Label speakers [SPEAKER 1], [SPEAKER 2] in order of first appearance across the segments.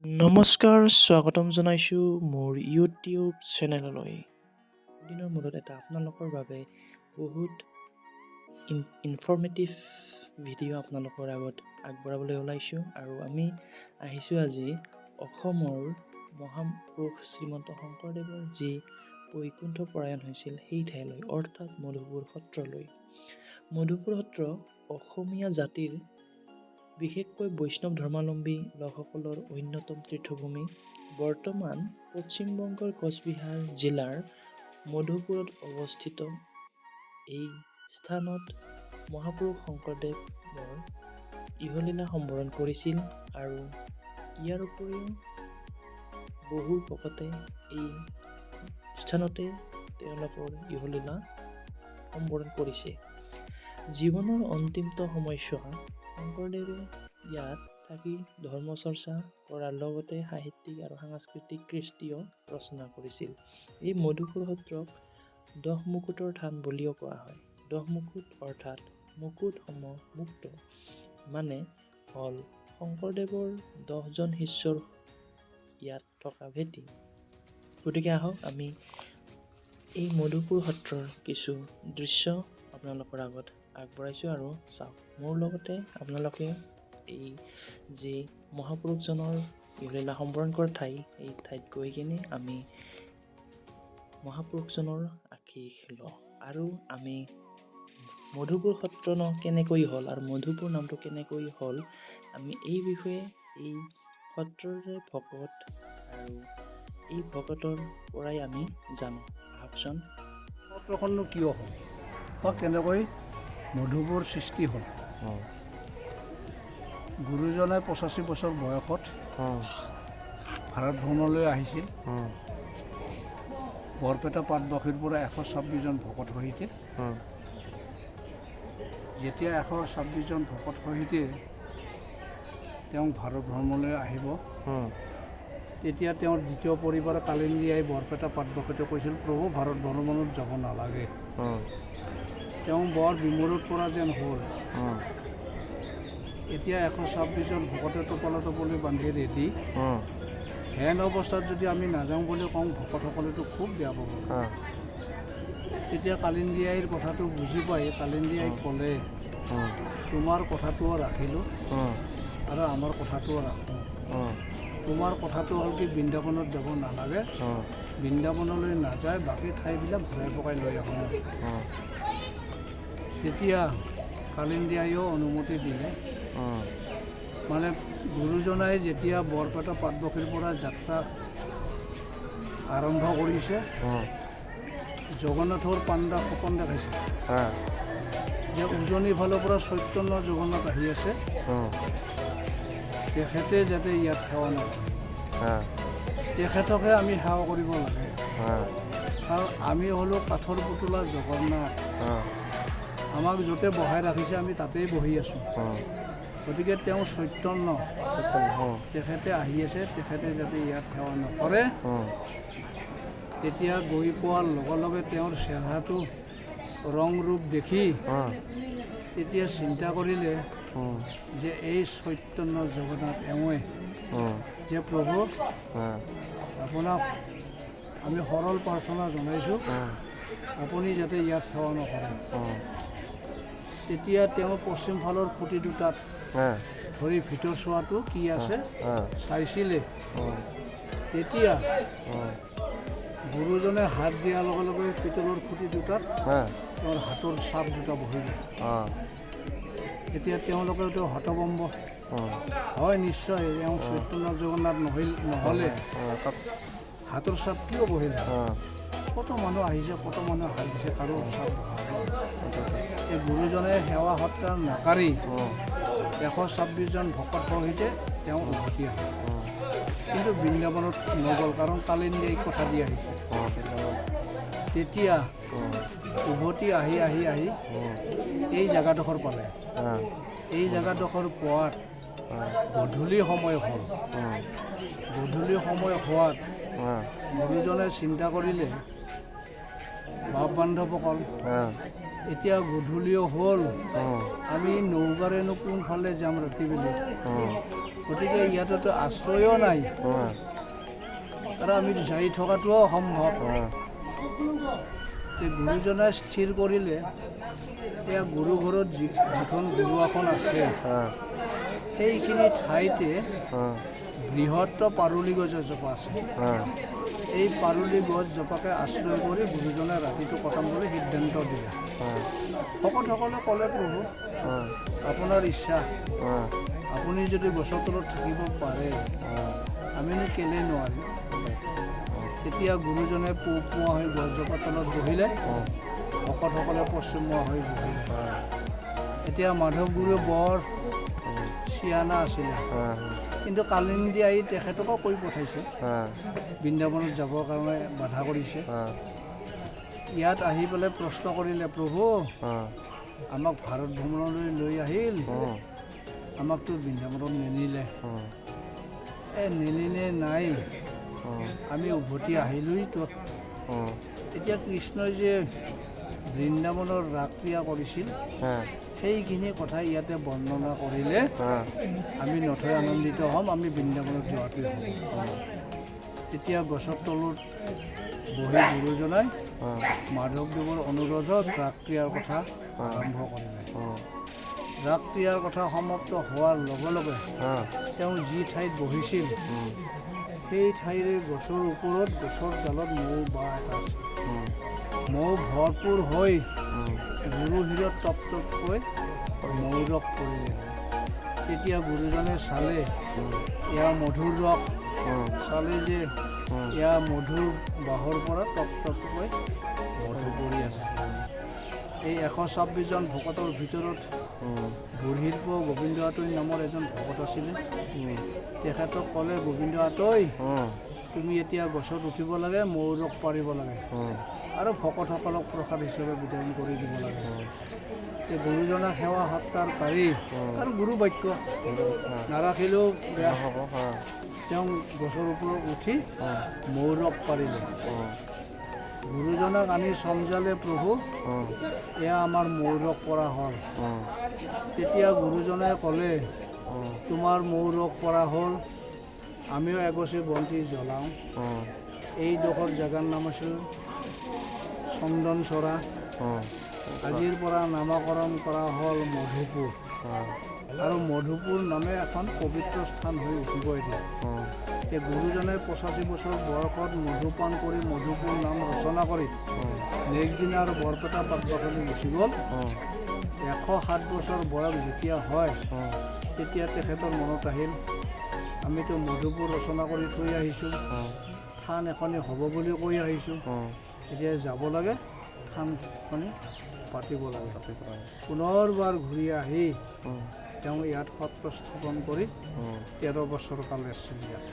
[SPEAKER 1] নমস্কাৰ, স্বাগতম জনাইছোঁ মোৰ ইউটিউব চেনেললৈ। দিনৰ মূৰত এটা আপোনালোকৰ বাবে বহুত ইনফৰ্মেটিভ ভিডিঅ' আপোনালোকৰ আগত আগবঢ়াবলৈ ওলাইছোঁ আৰু আমি আহিছোঁ আজি অসমৰ মহাপুৰুষ শ্ৰীমন্ত শংকৰদেৱৰ যি বৈকুণ্ঠ পৰায়ণ হৈছিল সেই ঠাইলৈ, অৰ্থাৎ মধুপুৰ সত্ৰলৈ। মধুপুৰ সত্ৰ অসমীয়া জাতিৰ, বিশেষকৈ বৈষ্ণৱ ধৰ্মাৱলম্বী লোকসকলৰ অন্যতম তীৰ্থভূমি। বৰ্তমান পশ্চিমবংগৰ কোচবিহাৰ জিলাৰ মধুপুৰত অৱস্থিত এই স্থানত মহাপুৰুষ শংকৰদেৱৰ ইহলীলা সম্বৰণ কৰিছিল আৰু ইয়াৰ উপৰিও বহু ভকতে এই স্থানতে তেওঁলোকৰ ইহলীলা সম্বৰণ কৰিছে। জীৱনৰ অন্তিমটো সময়ছোৱা শংকৰদেৱে ইয়াত থাকি ধৰ্ম চৰ্চা কৰাৰ লগতে সাহিত্যিক আৰু সাংস্কৃতিক কৃষ্টিও ৰচনা কৰিছিল। এই মধুপুৰ সত্ৰক দহ মুকুটৰ থান বুলিও কোৱা হয়। দহ মুকুট অৰ্থাৎ মুকুট সম মুক্ত, মানে হ'ল শংকৰদেৱৰ 10জন শিষ্যৰ ইয়াত থকা ভেটি। গতিকে আহক, আমি এই মধুপুৰ সত্ৰৰ কিছু দৃশ্য আপোনালোকৰ আগত আগবঢ়াইছোঁ আৰু চাওক মোৰ লগতে আপোনালোকে এই যি মহাপুৰুষজনৰ ইহলীলা সম্বৰণ কৰা ঠাই, এই ঠাইত গৈ কিনে আমি মহাপুৰুষজনৰ আশীষ লওঁ। আৰু আমি মধুপুৰ সত্ৰনো কেনেকৈ হ'ল আৰু মধুপুৰ নামটো কেনেকৈ হ'ল, আমি এই বিষয়ে এই সত্ৰৰে ভকত আৰু এই ভকতৰ পৰাই আমি জানো। আহকচোন।
[SPEAKER 2] সত্ৰখননো কিয় হ'ল বা কেনেকৈ মধুপুৰ সৃষ্টি হ'ল? গুৰুজনাই 85 বছৰ বয়সত ভাৰত ভ্ৰমণলৈ আহিছিল বৰপেটা পাটবাসীৰ পৰা 126জন ভকত সহিতে। যেতিয়া 126জন ভকত সহিতে তেওঁ ভাৰত ভ্ৰমণলৈ আহিব, তেতিয়া তেওঁৰ দ্বিতীয় পৰিবাৰ কালিন্দীয়াই বৰপেটা পাটবাসীতে কৈছিল, "প্ৰভু, ভাৰত ভ্ৰমণত যাব নালাগে।" তেওঁ বৰ বিমোৰত পৰা যেন হ'ল। এতিয়া 126জন ভকতে টোপলা টোপলি বান্ধি ৰেডি। হেন অৱস্থাত যদি আমি নাযাওঁ বুলি কওঁ, ভকতসকলেতো খুব বেয়া পাব। তেতিয়া কালিন্দীয়াইৰ কথাটো বুজি পাই কালিন্দীয়াই ক'লে, "তোমাৰ কথাটোও ৰাখিলোঁ আৰু আমাৰ কথাটোও ৰাখোঁ। তোমাৰ কথাটো হ'ল কি, বৃন্দাবনত যাব নালাগে। বৃন্দাবনলৈ নাযায় বাকী ঠাইবিলাক ঘূৰাই পকাই লৈ আহোঁ।" তেতিয়া কালিন্দীয়াইও অনুমতি দিলে। মানে গুৰুজনাই যেতিয়া বৰপেটা পাটবাসীৰ পৰা যাত্ৰা আৰম্ভ কৰিছে, জগন্নাথৰ পাণ্ডা সপোন দেখাইছে যে উজনি ফালৰ পৰা চৈতন্য জগন্নাথ আহি আছে, তেখেতে যাতে ইয়াত সেৱা নকৰে, তেখেতকহে আমি সেৱা কৰিব লাগে। কাৰণ আমি হ'লোঁ কাঠৰ পুতলা জগন্নাথ। আমাক য'তে বহাই ৰাখিছে, আমি তাতেই বহি আছোঁ। গতিকে তেওঁ চৈতন্য, তেখেতে আহি আছে, তেখেতে যাতে ইয়াত সেৱা নকৰে।" তেতিয়া গৈ পোৱাৰ লগে লগে তেওঁৰ চেহেৰাটো, ৰং ৰূপ দেখি তেতিয়া চিন্তা কৰিলে যে এই চৈতন্য জগন্নাথ এওঁৱে যে প্ৰভু, আপোনাক আমি সৰল প্ৰাৰ্থনা জনাইছোঁ, আপুনি যাতে ইয়াত সেৱা নকৰে। তেতিয়া তেওঁ পশ্চিম ফালৰ খুঁটি দুটাত ধৰি ভিতৰ চোৱাটো কি আছে চাইছিলে। তেতিয়া গুৰুজনে হাত দিয়াৰ লগে লগে পিতলৰ খুঁটি দুটাত তেওঁৰ হাতৰ চাপ দুটা বহি গ'ল। এতিয়া তেওঁলোকেতো হতভম্ব হয়, নিশ্চয় এওঁ চৈতন্য জগন্নাথ নহ'ল, নহ'লে হাতৰ চাপ কিয় বহিল? কত মানুহ আহিছে, কত মানুহ হাত দিছে, কাৰো চাপ বহা নাই। এই গুৰুজনে সেৱা সৎকাৰ নকৰি 126জন ভকত সহিতে তেওঁ উভতি আহে। কিন্তু বৃন্দাবনত নগ'ল, কাৰণ কালিন্দীয়ে কথা দি আহিছে। তেতিয়া উভতি আহি আহি আহি এই জেগাডোখৰ পালে। এই জেগাডোখৰ পোৱাত গধূলি সময় হ'ল। গধূলি সময় হোৱাত গুৰুজনে চিন্তা কৰিলে, বাপ বান্ধৱসকল, এতিয়া গধূলিও হ'ল, আমি নৌকাৰেনো কোনফালে যাম ৰাতি বেলি? গতিকে ইয়াতেতো আশ্ৰয়ো নাই আৰু আমি যাই থকাটোও অসম্ভৱ। গুৰুজনাই স্থিৰ কৰিলে, এয়া গুৰু ঘৰত যিখন গুৰু আসন আছে সেইখিনি ঠাইতে বৃহৎ পাৰলি গছ এজোপা আছে। এই পাৰলি গছজোপাকে আশ্ৰয় কৰি গুৰুজনাই ৰাতিটো কটাম বুলি সিদ্ধান্ত দিলে। ভকতসকলে ক'লে, প্ৰভু আপোনাৰ ইচ্ছা, আপুনি যদি গছৰ তলত থাকিব পাৰে আমিনো কেলেই নোৱাৰিম। তেতিয়া গুৰুজনে পূবমুৱা হৈ গছজোপাৰ তলত বহিলে, ভকতসকলে পশ্চিমমুৱা হৈ বহিলে। এতিয়া মাধৱ গুৰুৱে বৰ চিয়ানা আছিলে, কিন্তু কালিন্দী আহি তেখেতকো কৈ পঠাইছে, বৃন্দাবনত যাবৰ কাৰণে বাধা কৰিছে। ইয়াত আহি পেলাই প্ৰশ্ন কৰিলে, প্ৰভু আমাক ভাৰত ভ্ৰমণলৈ লৈ আহিল, আমাকতো বৃন্দাবনত নিনিলে। নিনিলে নাই, আমি উভতি আহিলোঁতো। এতিয়া কৃষ্ণই যে বৃন্দাবনৰ ৰাসক্ৰিয়া কৰিছিল সেইখিনি কথা ইয়াতে বৰ্ণনা কৰিলে আমি নথৈ আনন্দিত হ'ম, আমি বৃন্দাবনত যোৱাটোৱে হ'ব। তেতিয়া গছৰ তলত বহি গুৰুজনাই মাধৱদেৱৰ অনুৰোধত ৰাসক্ৰিয়াৰ কথা আৰম্ভ কৰিলে। ৰাসক্ৰিয়াৰ কথা সমাপ্ত হোৱাৰ লগে লগে তেওঁ যি ঠাইত বহিছিল সেই ঠাইৰে গছৰ ওপৰত গছৰ ডালত মৌ বাহ এটা আছিল। মৌ ভৰপূৰ হৈ গুৰু শিৰত টপ টপকৈ মৌ ৰস পৰিলে। তেতিয়া গুৰুজনে চালে, এয়া মধুৰ ৰস। চালে যে এয়া মধুৰ বাঁহৰ পৰা টপ টপকৈ মধু পৰি আছে। এই 126জন ভকতৰ ভিতৰত বুঢ়ীৰপ গোবিন্দ আতৈ নামৰ এজন ভকত আছিলে। তেখেতক ক'লে, গোবিন্দ আতৈ তুমি এতিয়া গছত উঠিব লাগে, মৌ ৰস পাৰিব লাগে আৰু ভকতসকলক প্ৰসাদ হিচাপে বিতৰণ কৰি দিব লাগে। এই গুৰুজনাৰ সেৱা সৎকাৰ পাৰি আৰু গুৰু বাক্য নাৰাখিলেও বেয়া হ'ব। তেওঁ গছৰ ওপৰত উঠি মৌ ৰস পাৰিলে। গুৰুজনাক আনি চমজালে, প্ৰভু এয়া আমাৰ মৌ ৰস পৰা হ'ল। তেতিয়া গুৰুজনাই ক'লে, তোমাৰ মৌ ৰস পৰা হ'ল, আমিও এগছি বন্তি জ্বলাওঁ। এইডোখৰ জেগাৰ নাম আছিল চন্দনচৰা। আজিৰ পৰা নামাকৰণ কৰা হ'ল মধুপুৰ। আৰু মধুপুৰ নামে এখন পবিত্ৰ স্থান হৈ উঠিব এতিয়া। এই গুৰুজনে 85 বছৰ বয়সত মধুপান কৰি মধুপুৰ নাম ৰচনা কৰি নেক্সট দিনা আৰু বৰপেটা পাটবাসলৈ গুচি গ'ল। 107 বছৰ বয়স যেতিয়া হয় তেতিয়া তেখেতৰ মনত আহিল, আমিতো মধুপুৰ ৰচনা কৰি থৈ আহিছোঁ, থান এখনি হ'ব বুলি কৈ আহিছোঁ, এতিয়া যাব লাগে, থানখনি পাতিব লাগে। পুনৰবাৰ ঘূৰি আহি তেওঁ ইয়াত সত্ৰ স্থাপন কৰি 13 বছৰ কাল আছিল ইয়াত।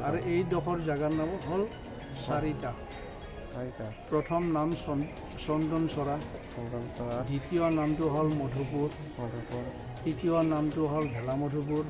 [SPEAKER 2] আৰু এইডোখৰ জেগাৰ নাম হ'ল চাৰিটা। প্ৰথম নাম চন্দনচৰা, দ্বিতীয় নামটো হ'ল মধুপুৰ, তৃতীয় নামটো হ'ল ভেলা মধুপুৰ,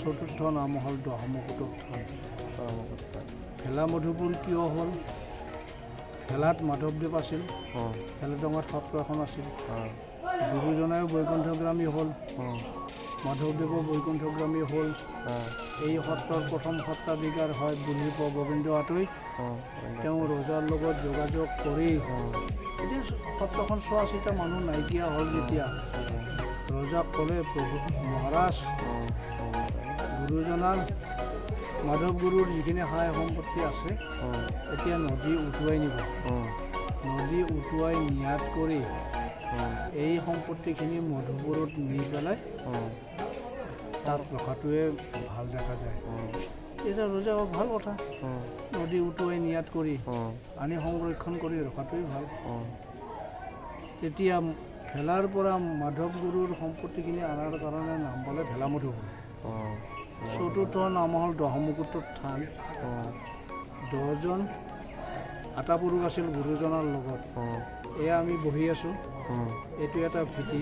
[SPEAKER 2] চতুৰ্থ নাম হ'ল দহমকুটৰ থান। ভেলা মধুপুৰ কিয় হ'ল? ভেলাত মাধৱদেৱ আছিল, ভেলাডঙাত সত্ৰ এখন আছিল। গুৰুজনায়ো বৈকুণ্ঠগ্ৰামী হ'ল, মাধৱদেৱো বৈকুণ্ঠগ্ৰামী হ'ল। এই সত্ৰৰ প্ৰথম সত্ৰাধিকাৰ হয় বুঢ়ীপ গোবিন্দ আতৈ। তেওঁ ৰজাৰ লগত যোগাযোগ কৰি এতিয়া সত্ৰখন চোৱা চিতা মানুহ নাইকিয়া হ'ল। যেতিয়া ৰজাক ক'লে, প্ৰভু মহাৰাজ, গুৰুজনাৰ মাধৱ গুৰুৰ যিখিনি সহায় সম্পত্তি আছে এতিয়া নদী উটুৱাই নিব। নদী উটুৱাই নিয়াত কৰি এই সম্পত্তিখিনি মধুপুৰত নি পেলাই তাত ৰখাটোৱে ভাল দেখা যায়। এতিয়া ৰজা ভাল কথা, নদী উটুৱাই নিয়াত কৰি আনি সংৰক্ষণ কৰি ৰখাটোৱেই ভাল। তেতিয়া ভেলাৰ পৰা মাধৱ গুৰুৰ সম্পত্তিখিনি অনাৰ কাৰণে নাম পালে ভেলা মধুপুৰ। চতুৰ্থ নাম হ'ল দহমুকুটৰ থান। 10জন আটাপুৰুষ আছিল গুৰুজনাৰ লগত। এয়া আমি বহি আছোঁ, এইটো এটা ভেটি,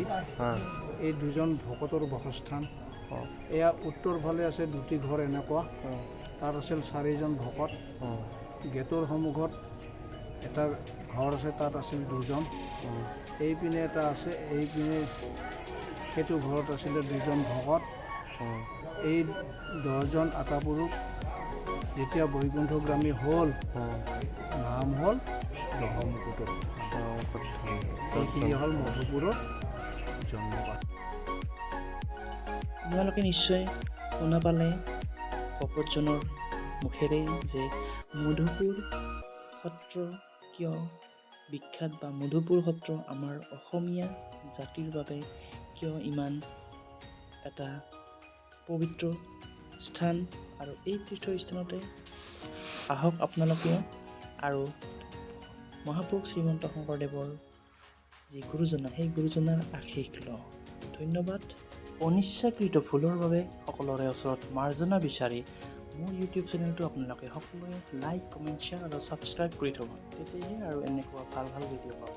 [SPEAKER 2] এই দুজন ভকতৰ বাসস্থান। এয়া উত্তৰ ফালে আছে দুটি ঘৰ এনেকুৱা, তাত আছিল 4জন ভকত। গেটৰ সন্মুখত এটা ঘৰ আছে, তাত আছিল 2জন। এইপিনে এটা আছে, এইপিনে সেইটো ঘৰত আছিলে 2জন ভকত। এই 10জন আতাপুৰুষ যেতিয়া বৈকুণ্ঠগ্ৰামী হ'ল, নাম হ'ল দহমুকুট। এইখিনি হ'ল মধুপুৰৰ জন্ম।
[SPEAKER 1] আপোনালোকে নিশ্চয় শুনা পালে ভকতজনৰ মুখেৰে যে মধুপুৰ সত্ৰ কিয় বিখ্যাত বা মধুপুৰ সত্ৰ আমাৰ অসমীয়া জাতিৰ বাবে কিয় ইমান এটা পবিত্ৰ স্থান। আৰু এই তীৰ্থস্থানতে আহক আপোনালোকেও আৰু মহাপুৰুষ শ্ৰীমন্ত শংকৰদেৱৰ যি গুৰুজনা, সেই গুৰুজনাৰ আশীষ লওক। ধন্যবাদ। অনিচ্ছাকৃত ভুলৰ বাবে সকলোৰে ওচৰত মাৰ্জনা বিচাৰি মোৰ ইউটিউব চেনেলটো আপোনালোকে সকলোৱে লাইক, কমেণ্ট, শ্বেয়াৰ আৰু ছাবস্ক্ৰাইব কৰি থ'ব। তেতিয়াহে আৰু এনেকুৱা ভাল ভাল ভিডিঅ' পাব।